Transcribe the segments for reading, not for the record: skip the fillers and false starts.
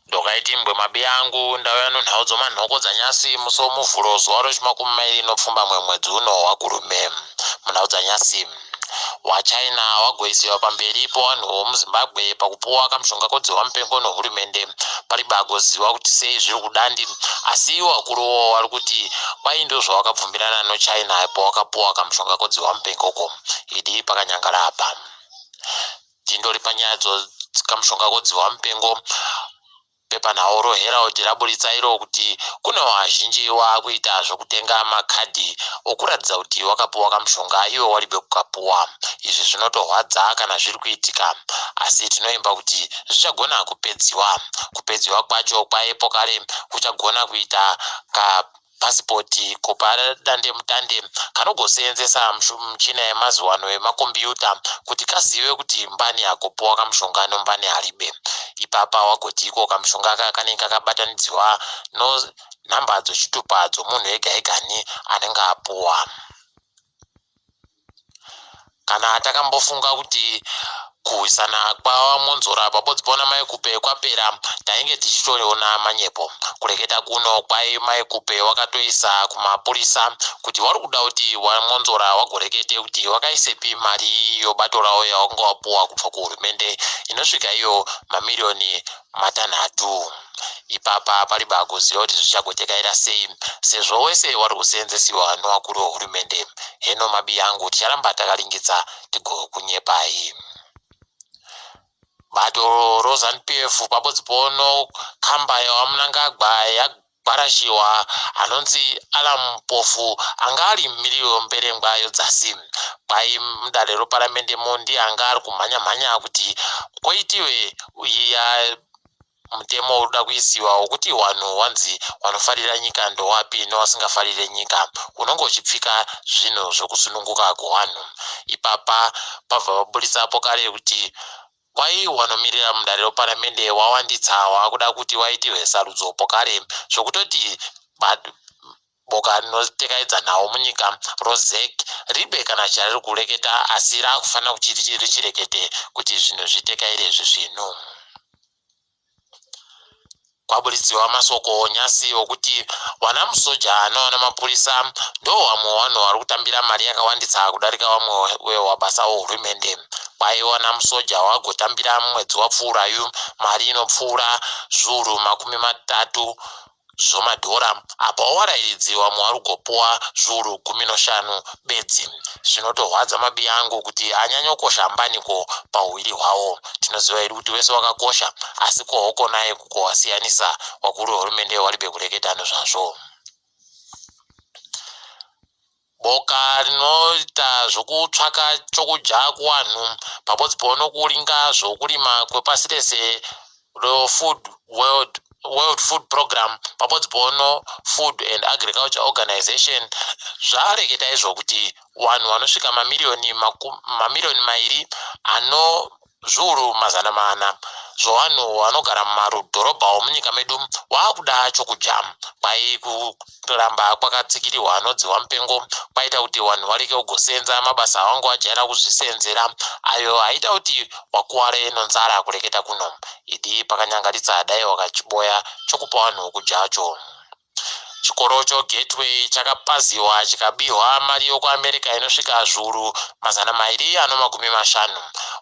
Ndokaiti mbwe mabi angu ndauya nonhau dzomanhoko dzanyasi musi womuvhuro zuva rechimakumi mairi nopfumbamwe mwedzi uno wakurume. Munhau dzanyasi wachina wagoisiwa pamberi pevanhu vomuzimbabwe pakupuwa kamushonga kodzihwa mupengo nohurumende. Paribe agoziva kuti sei zviri kudandi asi iwo vakuruwo vari kuti kwai ndozvawakabvumirana nochina pawakapuwa kamushonga kodzihwa mupengoko. Idi pakanyangara apa. Tindori panyaya dzokamushonga kodzihwa mupengo. Pepanhau roHerald raburitsa iro kuti kune vazhinji waakuita zvokutenga makadhi okuratidza kuti wakapuwa kamushonga iwe waribe kukapuwa. Izvi zvinotorwadza kana zviri kuitika asi tinoimba kuti zvichagona kupedziwa. Kupedziwa kwacho kwaipo kare kuchagona kuita ka pasipoti kopadandemutande kanogoseenzesa michina yemazuva ano yemakombiyuta kuti kazive kuti mbani agopuwa kamushonga nombani aribe. Ipapa wagoti iko kamushonga aka kanenge kakabatanidziwa nonhamba dzochitupa dzomunhu ega egani anenge apuwa. Kana takambofunga kuti kurwisana kwaVaMwonzora paBodzipona naMai Khupe kwapera, tainge tichitoona manyepo. Kureketa kuno kwai Mai Khupe wakatoisa kumapurisa kuti wari kuda kuti VaMwonzora wagorekete kuti wakaisepi mari yobato ravo yawanga wapuwa kubva kuhurumende inosvika iyo mamiriyoni matanhatu. Ipapa paribe agoziva kuti zvichagotekaira sei sezvo wese wari kuseenzesiwa nowakuru wehurumende. Heno mabi angu ticharamba takaringidza tigokunyepai. Bato roZanu PF pabodzipo nokamba yaVaMnangagwa yagwarashiwa anonzi Alan Mpofu anga ari mumiriri wemberengwa yodzasi. Kwai mudare roparamende mo ndiye anga ari kumhanya mhanya kuti koitiwe iya Mutemo urikuda kuisiwa wokuti wanhu wanzi wanofarira nyika ndowapi nowasingafarire nyika. Unonge uchipfika zvinhu zvokusununguka kwewanhu. Ipapa pabva paburitsa pokare kuti kwai wanomirira mudare reparamende wawanditsa wakuda kuti waitirwe sarudzo pokare zvokutoti Boka rinotekaidza nhau munyika roZEC ribe kana chariri kureketa asi rakufanira kuti richirekete kuti zvinhu zvitekaire zvisvinu. Kwaburitsiwa masoko nyasi okuti vana musoja nevana mapurisa ndo vamwe vanhu vari kutambira mari yakawandisa kudarika vamwe vewabasa wehurumende. Kwai vana musoja wagotambira mumwedzi wapfuurayu mari inopfuura zviuru 30 zvomadhora apo warairidzi vamwe vari kugopuwa zviuru 15 bedzi. Zvinotorwadza mabiyangu kuti anyanyokosha mbaniko pauwiri hwawo. Tinoziva hedu kuti wese wakakosha asi kohokonai kukowasiyanisa wakuru wehurumende waribe kureketa nozvazvo. Boka rinoita zvokutsvaka chokudya kuwanhu pabodzipo nokuringa zvokurima kwepasi rese reFood World, World Food Program pabodzipo noFood and Agriculture Organization zvareketa izvo kuti vanhu vanosvika mamiriyoni mamiriyoni mairi ano Zviuru 400 zvevanhu vanogara mumarudhorobha omunyika medu wakuda chokudya. Kwai kuramba kwakatsikirirwa anodzihwa mupengo kwaita kuti vanhu vareke kugosenza mabasa avanga vajaira kuzvisenzera ayo aita kuti wakuware nonzara kureketa kuno. Idi pakanyangaritsa dai wakachiboya chokupa vanhu kudyacho. Chikoro choGateway chakapaziwa chikabihwa mari yokuAmerica inosvika zviuru 250.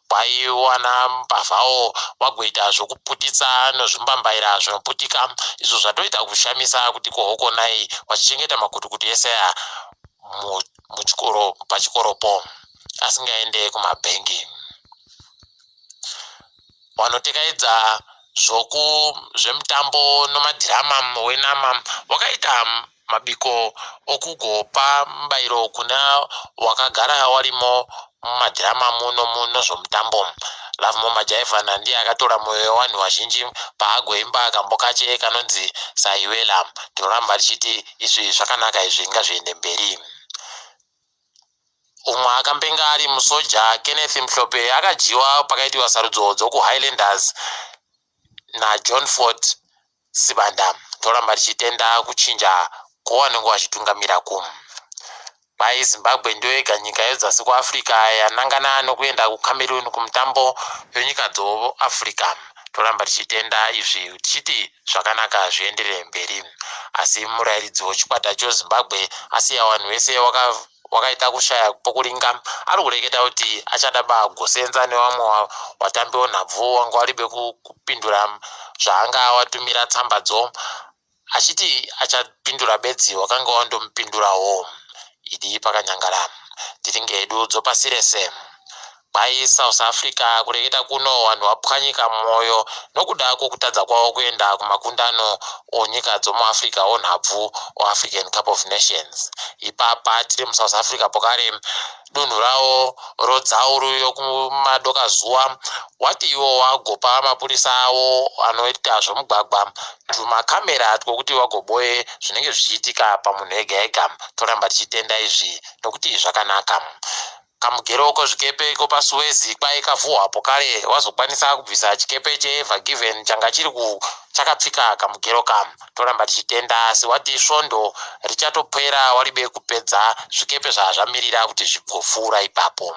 Kwaiwana mbavhawo wagoita zvokuputitsa nozvimbambaira zvinoputika izvo zvatoita kushamisa kuti kohokonai wachichengeta makutukutu ese aya muchikoro pachikoropo asingaende kumabhengi. Vanotekaidza zvoku zvemutambo nomadhirama wenama wakaita mabiko okugopa mubairo kuna wakagara warimo mumadhirama muno munozvomutambo. Lovemore Majaivana ndiye akatora mwoyo yewanhu vazhinji paagoimba kambo kache kanonzi Saiwela. Tinoramba tichiti izvi zvakanaka izvi ngazviende mberi. Umwe akambenge ari musoja, Kenneth Mhlophe, akadyiwa pakaitiwa sarudzo dzokuHighlanders naJohn Ford Sibanda. Toramba tichitenda kuchinja kwevanenge vachitungamira ku. Kwai Zimbabwe ndiyo yega nyika yedzasi kuAfrica yanangana nokuenda kuCameroon kumutambo yenyika dzoAfrica. Toramba tichitenda izvi tichiti zvakanaka zvienderere mberi. Asi murairidzi wechikwata cheZimbabwe asiya vanhu vese wakaita kushaya pokuringa, ari kureketa kuti achada bagosenza nevamwe vatambi venhabvu vanga varibe kupindura zvaanga watumira tsambadzo, achiti achapindura bedzi wakanga wandomupindurawo. Idi pakanyangara tiri ngedu dzopasi rese. Kwai South Africa kureketa kuno vanhu vapwanyika mwoyo nokuda kwokutadza kwavo kuenda kumakundano onyika dzomuAfrica onhabvu oAfrican Cup of Nations. Ipapa tiri muSouth Africa pokare dunhu ravo rodzauru yokumadokazuva wati iwo wagopa mapurisa avo anoita zvomugwagwa tumakamera twokuti vagoboye zvinenge zvichiitika pamunhu ega ega. Toramba tichitenda izvi nokuti zvakanaka. Kamugero kozvikepe kopaSuez kwai kavhuhwapo kare, wazokwanisa kubvisa chikepe cheEver Given changa chiri chakapfika kamugero ka. Toramba tichitenda, asi wati svondo richatopera waribe kupedza zvikepe zvazvamirira kuti zvigopfuura ipapo.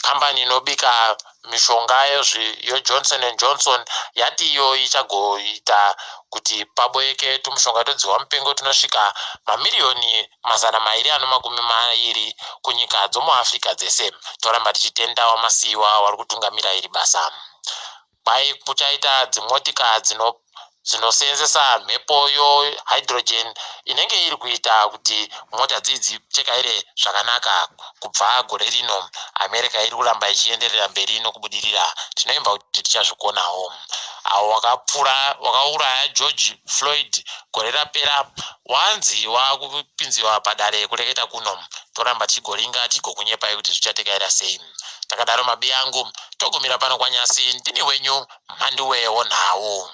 Kambani inobika mishonga yeJohnson and Johnson yati iyo ichagoita kuti paboeke tumushonga todzihwa mupengo tunosvika mamiriyoni 220 kunyika dzomuAfrica dzese. Toramba tichitenda wamasiyiwa wari kutungamira iri basa. Kwai kuchaita dzimotika dzinoseenzesa mhepo yohydrogen inenge iri kuita kuti mota dzii dzichekaire zvakanaka kubva gore rino. America iri kuramba ichienderera mberi nokubudirira, tinoimba kuti tichazvikonawo. Avo wakauraya George Floyd gore rapera wanzi wakupinziwa padare kureketa kuno. Toramba tichigoringa tigokunyepai kuti zvichatekaira sei. Takadaro mabi angu, togumira pano kwanyasi. Ndini wenyu Mhanduwe wonhau.